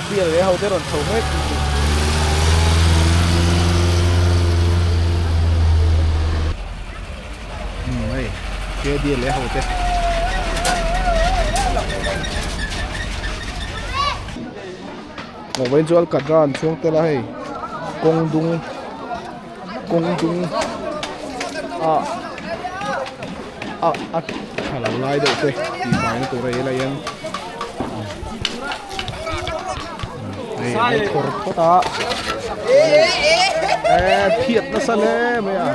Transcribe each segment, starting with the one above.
PLA ho te rawn chho mek umm hei KDLA ho te vawiin chu alkatra an chhuang tel a hei kawng dung kawng dung a a a tha lo lai deuh te tih faina tur a helai hian hei an lo thawr phawt a eh phiat nasa hle mai a.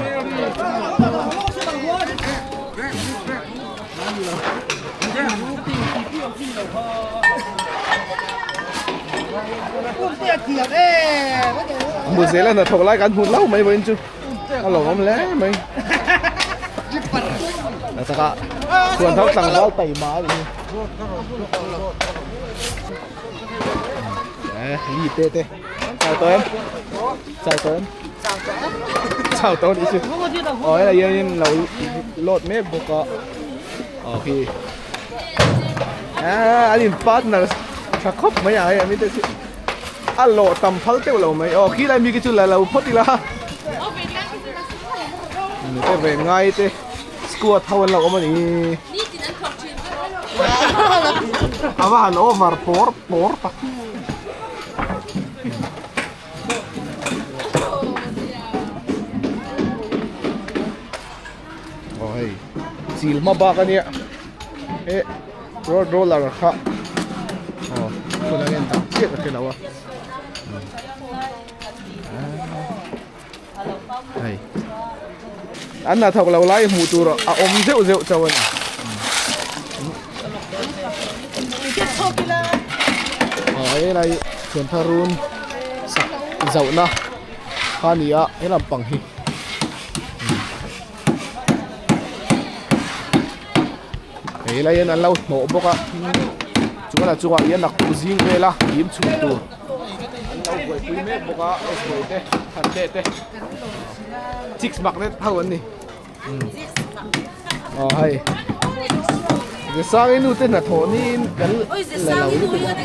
Muzela hnathawk lai kan hmu hlauh mai vawiin chu a lo awm hle mai a taka chhuan thar tlangval taima a nih hi eh li te te chau tawh em chau tawh em chau tawh a nih chu aw helai hianin lo load mek bawk a aw khi ah an in partner tha khawp mai a hei ami te chu a lawh tam phal teuh lo mai aw khi lai mi khi chu la lo phawt ila te ve ngai te squad ho an lo awm a ni a va han over pawr pawr tak. Aw hei chil hma bak a nia eh road roller kha aw hun a en tak chiah ka hre lo a hei an hnathawk lo lai hmuh tur a awm zeuh zeuh chauh a ni. Aw helai thianthar run sak zauhna kha a ni a he lampang hi. Hei lai hian an lo hnawh bawk a chuan a chungah hian naktuk zing vel a him chhun tur an lo buaipui mek bawk a s-boy te thante te chicks magnet ho an ni aw hei Zesangi nu te hnathawh niin kan la lo lutuk a.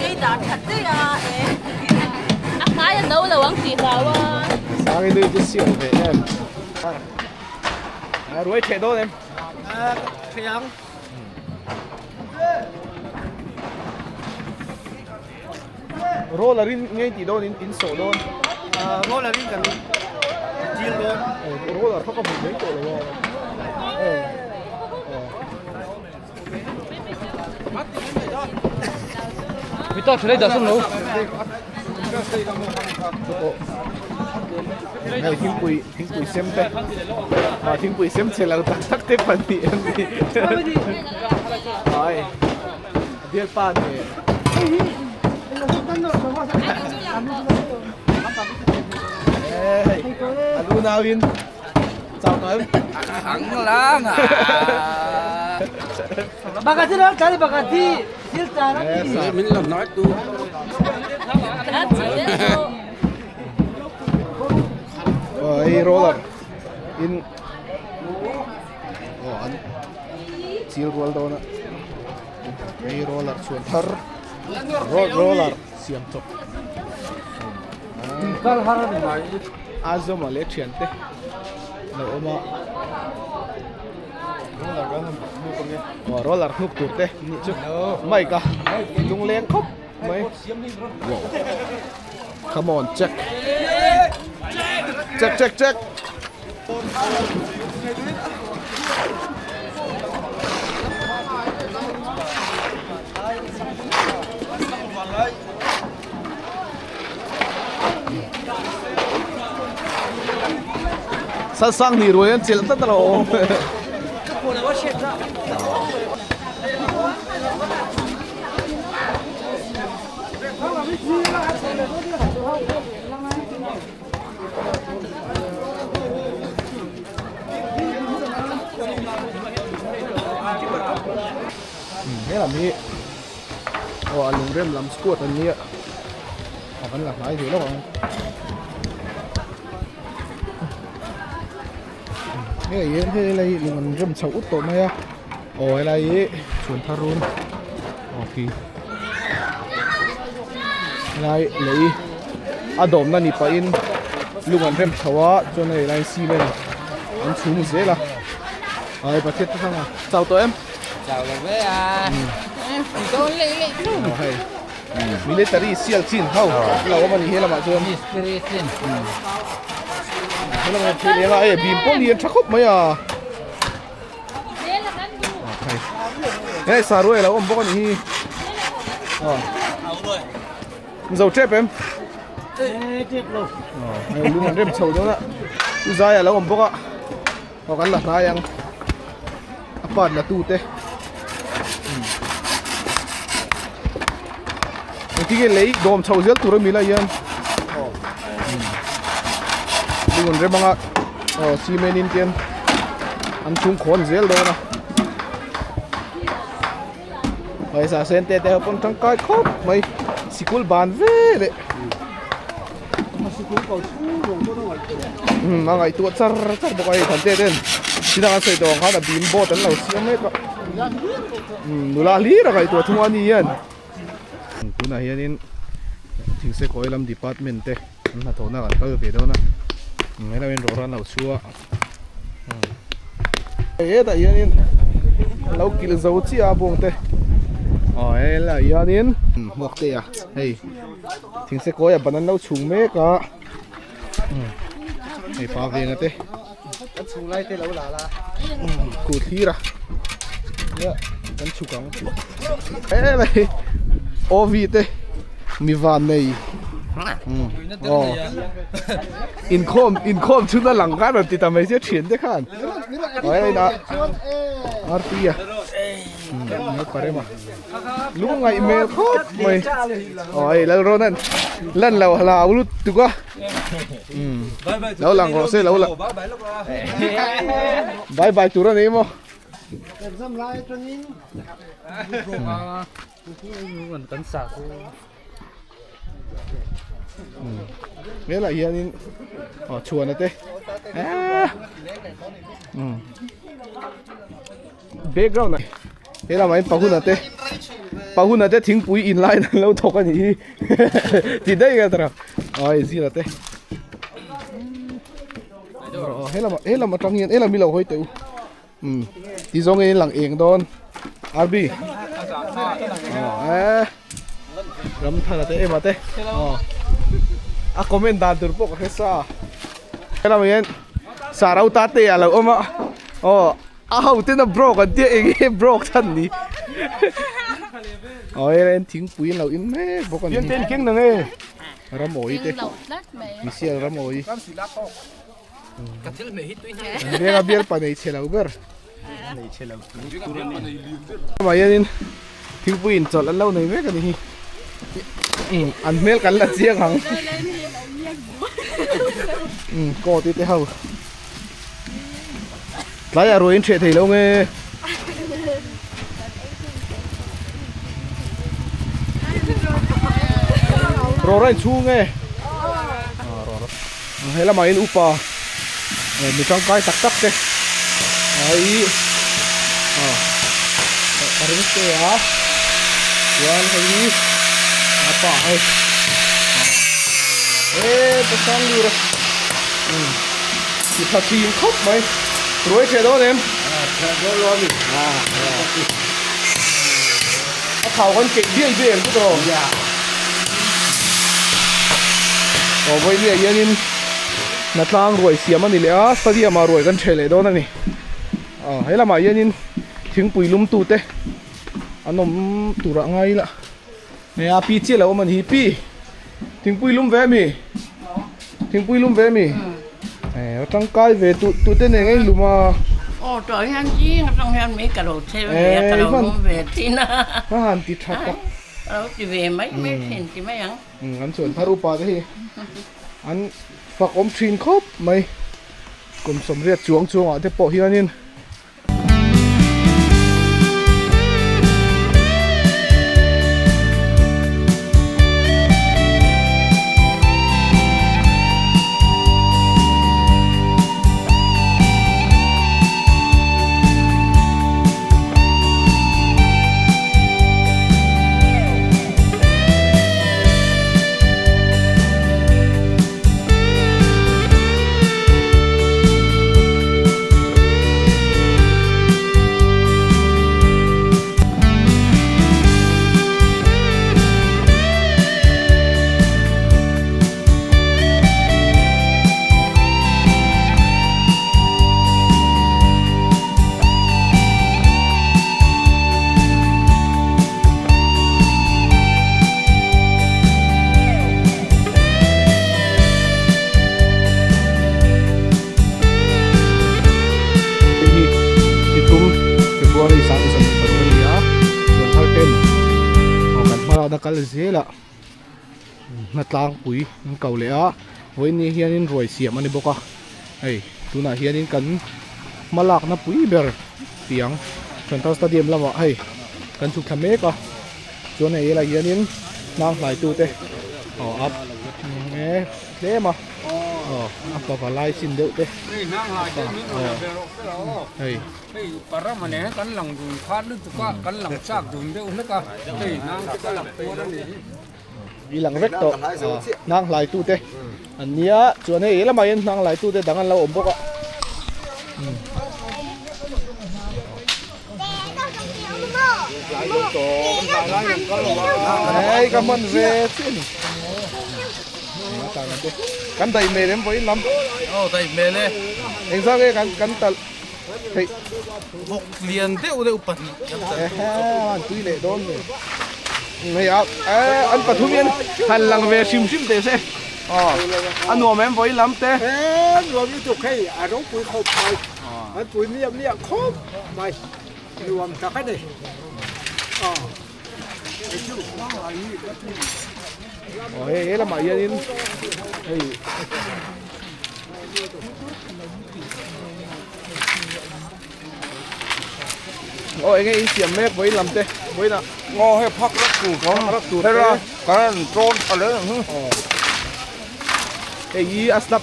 Zesangi nu chu siam ve em. Ruai theh dawn em? Theh ang. Roller in ngei tih dawn in in sawh dawn. Roller in kan deal dawn. Roller kha ka hmu mai tawh lo a. Mi ta thlei dah sum lo. Hei thingpui thingpui sem te ah thingpui sem chhe lo tak tak te pahnih an ni ai bialpa nen hei an unau in chau tawh em Ang lang ah. Bagati lang tali bagati. Sil tara. Min lo nói tu. Hei roller in aw an chil rual dawn a hei roller chhuan thar road roller siam chawp a zawma leh thian te lo awm a aw roller hnuk tur te nih chu mic a lungleng khawp mai wow come on check check check check Sansang ni ruai an chelh tlat alawm. He lam hi aw a lungrem lam squad an nia a kan la hnai ve lawk ang hei hian hei lai hi lung an rem chho ut tawh mai a aw helai hi chhuan thar run aw khi Helai lei a dawmna ni pahin lung an rem chho a chuan hei lai cement an chhung zel a ai Pathian te thang a chau tawh em chau lo ve a dawn leh leh chu hei military sial chin ho lo awm a ni he lamah chuan military chin he lamah thil eng a e bim pawh lian tha khawp mai a Hei saruai lo awm bawk a nih hi Mizo tep em Hei lung an rem chho dawn a U zai a lo awm bawk a aw kan la hnai ang a part la tu te engtin nge lei dawm chho zel tur a mi lai hian lung an rem ang a aw cement in te an chhung khawn zel dawn a pawisa sen te te ho pawn tangkai khawp mai sikul ban ve leh umm a ngaihtuah char char bawk a hei Thante ten thil an sawi tawh ang khan a bim board an lo siam mek a umm nula hlir a ngaihtuah thung a ni hian tunah hianin thingse kawi lam department te an hnathawhna kan kal ve dawn a helaiah hian rawra an lo chhuah a hetah hianin a lo kilh zo chiah a bawng te aw helaiah hianin hmuak te a hei thingse kawi a ban an lo chhung mek a hei pa venga te Kan chhung lai te lo la la. Kut hlir a. Nia kan chhuk ang. Helai OV te mi van nei. Aw. Inkhawm inkhawm chhun a lang khan rawn ti ta mai sia thian te khan. Aw hei na RP a. Parema. Lungngaih hmel khawp mai. Aw hei Lalronan lan lo hlau lutuk a. Lo lang rawh se lo lang. Bye bye tur a nei maw. Exam lai atangin kan sa chu. Helah hianin aw chhuana te background ah he lamah hian pahuna te pahuna te thingpui in laiin an lo thawk a nih hi ti daih ka tawrh a aw hei zira te aw he lamah he lam atang hian he lam hi lo hawi teh u umm ti zawng in lang eng dawn RB aw eh Ramthana te ema te aw a comment dan tur pawh ka hre sa he lamah hian Sarauta te a lo awm a aw a ho ten a broke an tia eng nge broke chhan ni aw hei hian thingpui an lo in mek bawk a ni Ramawi te misial Ramawi Venga bial pa nei chhe lo ber amah hianin thingpui in chawlh an lo nei mek a ni hi an hmel kan la chiang ang coat te ho Tlaiah ruai in hreh thei lo nge. Rawra in chhung nge. He lamah hian upa mi tangkai tak tak te ai a ring te a chuan hei hi a pa hei he pasang dur a. Ti tha thin khawp mai. Ruai hreh dawn em? Hreh dawn lo ami. A thau kan keih biai biai ang chu tawh. Aw vawiin hianin Hnatlang ruai siam a ni leh a, stadium ah ruai kan hreh leh dawn a ni. Aw he lamah hianin thingpui lum tu te an awm turah ngai ila. Nia pi chiah lo awm a ni hi pi thingpui lum ve ami thingpui lum ve ami eh tangkai ve tu tu te nen ngei lum a aw tawh hian zing atang hian mai ka lo chhe ve a ka lo lum ve thin a ka han ti tha tak ka lo ti ve mai mai thin ti mai ang an chuan thar upa te hi an fak awm thin khawp mai kum sawmriat chuang chuangah te pawh hianin Hmalakna kal zelah hna tlangpui an ko leh a vawiin ni hianin ruai siam a ni bawk a hei tunah hianin kan hmalakna pui ber tiang Central Stadium lamah hei kan chhuk thla mek a chuan hei helaiah hianin hnang hlaitute aw a e tlem a aw a fapa lai chin deuh te aw hei. Hei parama nen hian kan lang dun khat lutuk a, kan lang chak dun deuh hlek a, hei hnang te ka lang puar a nih hi. I lang vek tawh hnang hlai tu te an nia chuan hei lamah hian hnang hlai tu te dang an lo awm bawk a. Hei ka hman ve chiah a ni. Kan daih hmel em vawiin lam? Aw daih hmel e. Engzah nge kan kan talh theih? Vawk lian deuh deuh pahnih kan talh. Ehe an tui leh dawn ve. Hei a an pathum hian han lang ve hrim hrim teh se. Aw a nuam em vawiin lam te? E nuam lutuk hei a ropui khawp mai. An pui miah miah khawp mai. Nuam tak a ni. Aw. Aw hei he lamah hianin hei aw enge in siam mek vawiin lam te vawiin ah aw hei phak rak tur ka phak rak tur te kan rawn tawn tha hle ang aw hei hi a slab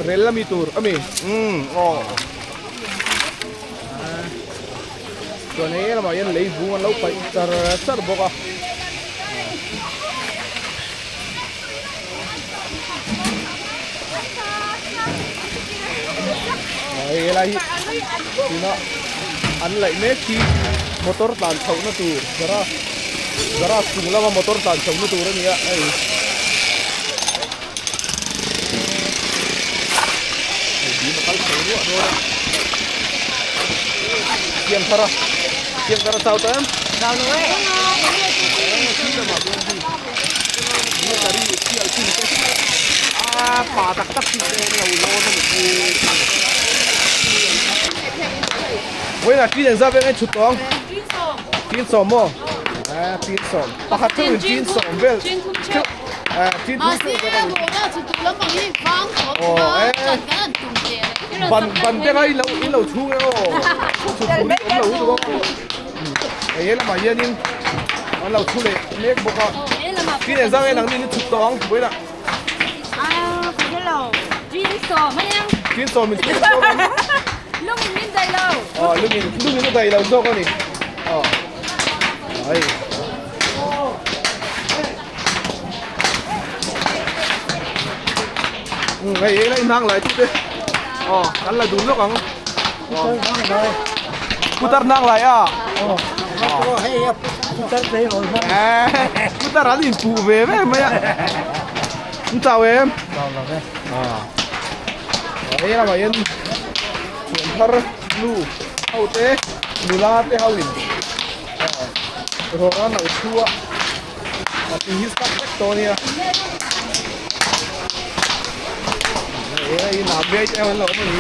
rel ami tur ami umm aw. Chuan hei lamah hian lei vung an lo paih char char bawk a. Hei helai hi tuna an laih mek hi motor tlan chhohna tur garage garage chung lama motor tlan chhohna tur a ni a hei. Hei dim a kal chho ruah dawn a siam thar a siam thar a chau tawh em chau lo e a pa tak tak chi te an lo lawn a ni chu vawiinah tin engzat vel nge chhut tawh ang tin sawm maw tin sawm pakhat theuhin tin sawm vel Ban ban te kha i lo i lo chhung e aw chhut tur hi awm lo lutuk a hei he lamah hianin an lo thu leh mek bawk a tin engzah nge nangni in chhut tawh ang vawiinah tin sawm in chhut tawh ang aw lungin lungin a daih lo zawk a ni aw hei. Hei eng a inhang lai tute aw kan la dun lawk ang putar hnang lai a putar an inpuh ve ve mai a an chau em hei lamah hian chhuan thar nu ho te nula te ho in Rawh a lo thu a a tui hi sak vek tawh a nia hei hei lam biai te an lo awm a ni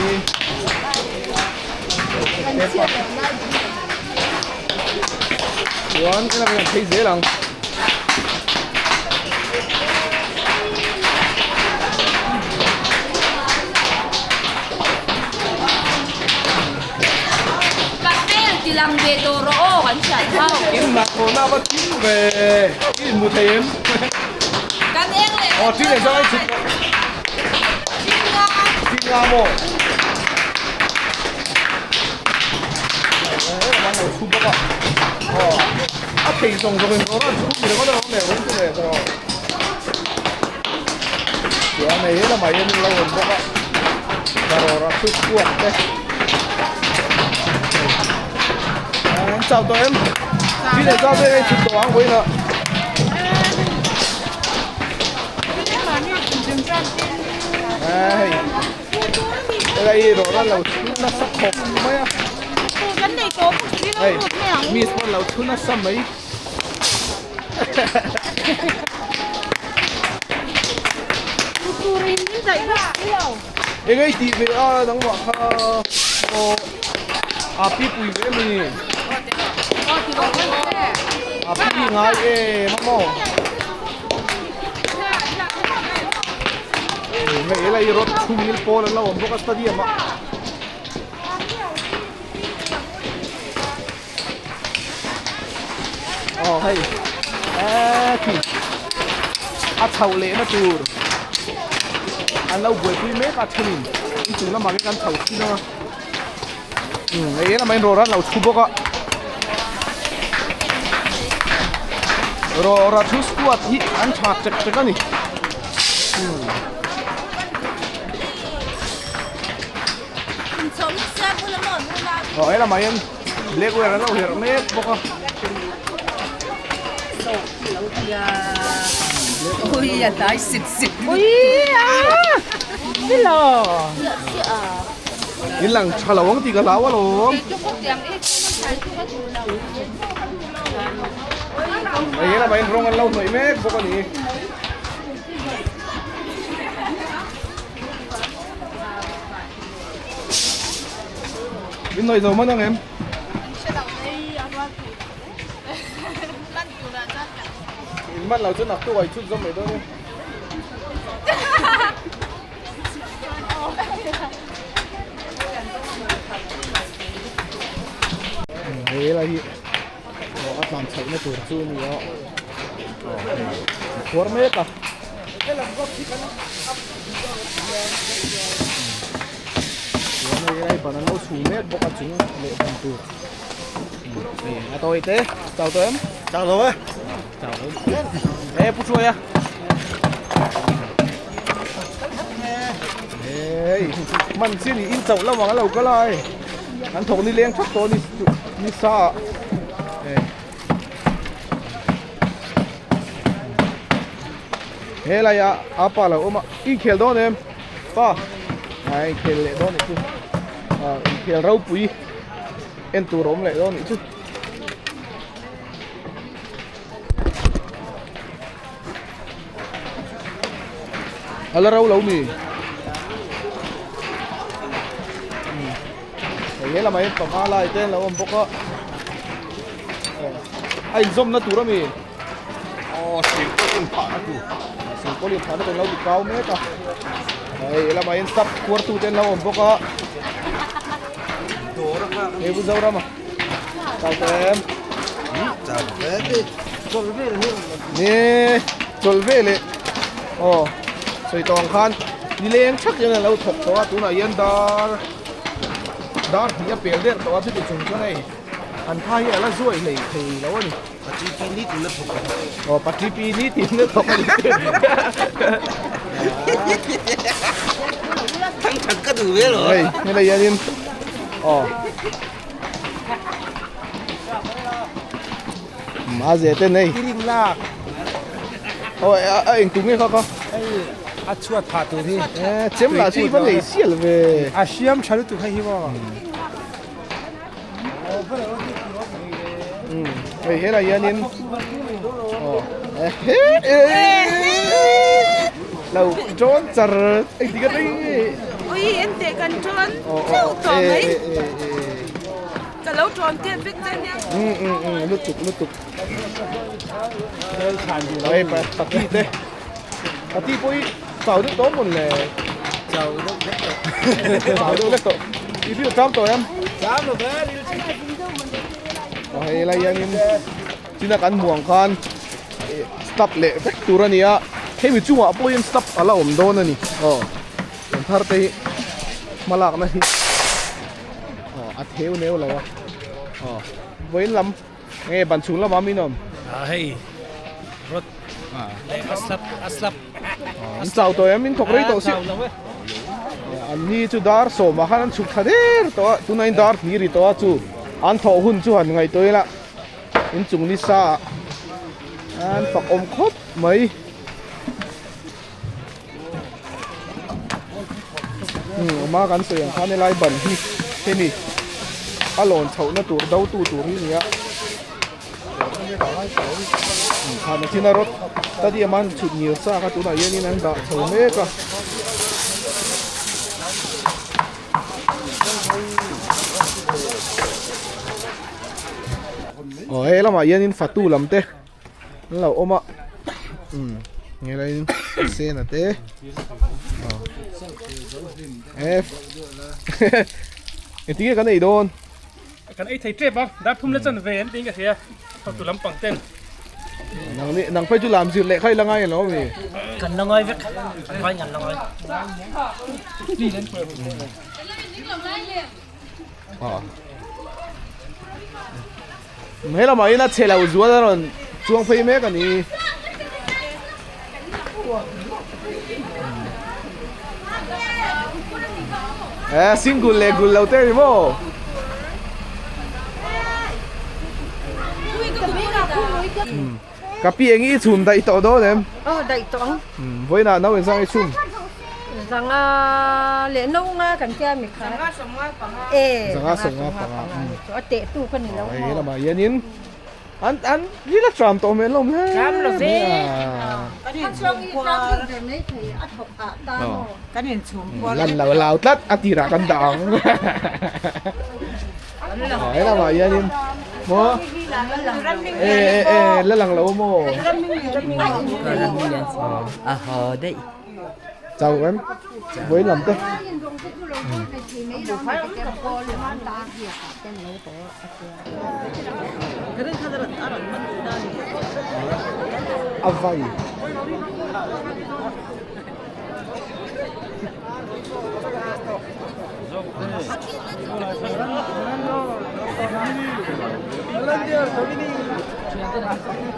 chuan helai hian phei zel ang. Pastel ti lang ve tawh rawh aw kan hriat ho. In nak tawh na va thim ve i inhmu thei em? Kan eng leh Aw thil leh zawng ai chhut tawh. Thil nga. Thil nga maw? Eng an lo chhu bawk a. Aw a thei zawng zawng in rawh a chhu mi ringawt alawm le rawng chu le tawh. Chuan hei helamah hian lo awm bawk a dawr a thu chhuak te an chau tawh em chi leh zau vel a inchhut tawh ang vawiin ah hei helai hi dawr a lo chhu nasa khawp mai a hei miss pawh an lo chhu nasa mai. Eng ei tih ve a nangmah kha aw a pi pui ve mi. A pi ngai em a maw? Hei helai rod chhungil pawl an lo awm bawk a stadium ah. Aw hei eee khi a chhoh lehna tur an lo buaipui mek a thenin inchung lamah khian kan chho thin a umm hei helamah hian rawra an lo chhu bawk a rawra thu squad hi an tha chek chek a ni umm. Aw helamah hian black wear an lo herh mek bawk a. In lang tha lo ang tih ka hlau alawm. Hei helamah hian rawng an lo hnawih mek bawk a ni. Min nawih zo man ang em? In man lo chu naktuk ah i chhut zawm mai dawn e. He lai hi a tlan chhohna tur chu a ni a, a khuar mek a. Chuan hei helai ban an lo chhu mek bawk a chung leh ban tur hei a tawi te chau tawh em chau lo e chau lo e pu hruai a hei man chi ni in chauh lamang a lo kal a hei an thawk ni leng thak tawh ni ni sa ah hei Helai ah a pa lo awm a inkhel dawn em pa a inkhel leh dawn nih chu ah inkhel ropui en tur a awm leh dawn nih chu. A la ro lo mi hei helamah hian panga lai te an lo awm bawk a a inzawmna tur a mi. Aw silpawn in phah na tur. Silpawn in phah na tur an lo ti kau mek a. Hei helamah hian sap khuartu te an lo awm bawk a. Hei Pu Zorama. Chau tawh em? Chau ve te. Chawl ve leh. Ni chawl ve leh. Aw sawi tawh ang khan nileng thak hian an lo thawk tawh a tunah hian dar dar hnih a pel der tawh a chuti chung chuan hei an tha hi a la zuai hlei thei lo a ni. Patripi ni tin na thawk a ni. Aw Patripi ni tin na thawk a ni. Thang that ka duh ve lo. Hei helai hianin aw ma ze te nei. Tiring lak. Aw a eng tu nge kha kha. Hei a chhuat phah tur hi. Eh chem lah chu i va nei sial ve. A hriam tha lutuk hei hi maw. Hei helai hianin lo ṭawn char engtik a tei nge Ui en teh kan ṭawn ṭeuh tawh mai ka lo ṭawn tep vek che nia lutuk lutuk hei pati te pati pawh hi chau deuh tawh mawn le chau deuh hlek tawh chau deuh hlek tawh i biu cham tawh em cham lo ve aw hei lai hianin china kan hmuh ang khan step leh vek tur a ni a hemi chungah pawh hian step a la awm dawn a ni aw kan thar te hi hmalakna hi aw a theu neu lo a aw vawiin lam nge ban chhung lamah min awm a hei rod leh a slap a slap an chau tawh em in thawk rei tawh si an ni chu dar sawmah khan an chhuk thla der tawh a tunah in dar hnih ri tawh a chu an thawh hun chu han ngaihtuah ila inchung ni sa ah an fak awm khawp mai umm a kan sawi ang khan helai ban hi hemi a lawn chhohna tur do tu tur hi a ni a. Khana china rawt stadium an chhut ngil sa kha tunah hianin an dah chho mek a. Aw hei lamah hianin fatu lam te an lo awm a umm helaiin sena te aw engtin nge kan ei dawn. Kan ei thei tep a, dar thum la chan ve an tiin ka hria, hotu lampang ten. Nang ni, nang phei chu lam zir leh kha i la ngai elo mi? Kan la ngai vek, kan vai ngan la ngai. He lamah hian a chhe lo zual a rawn chuang phei mek a ni. Eh single leh gul lo te ni maw? Ka pi eng i chhum daih tawh dawn em? Aw daih tawh ang. Vawiinah no engzang i chhum? Zanga leh no nga kan tia mi kha. Zanga sawmnga panga. Eh zanga sawmnga panga. A teh tu ka ni lo maw? Hei lamah hianin An an ril a tram tawh hmel lawm hle. Tram lo ve. Kan inchhungkual. Kan inchhungkual. Lan lo lau tlat a tirah kan dah ang. He lamah hianin maw e e e la lang lo maw. A haw daih. Chau em vawi lam te. A vai.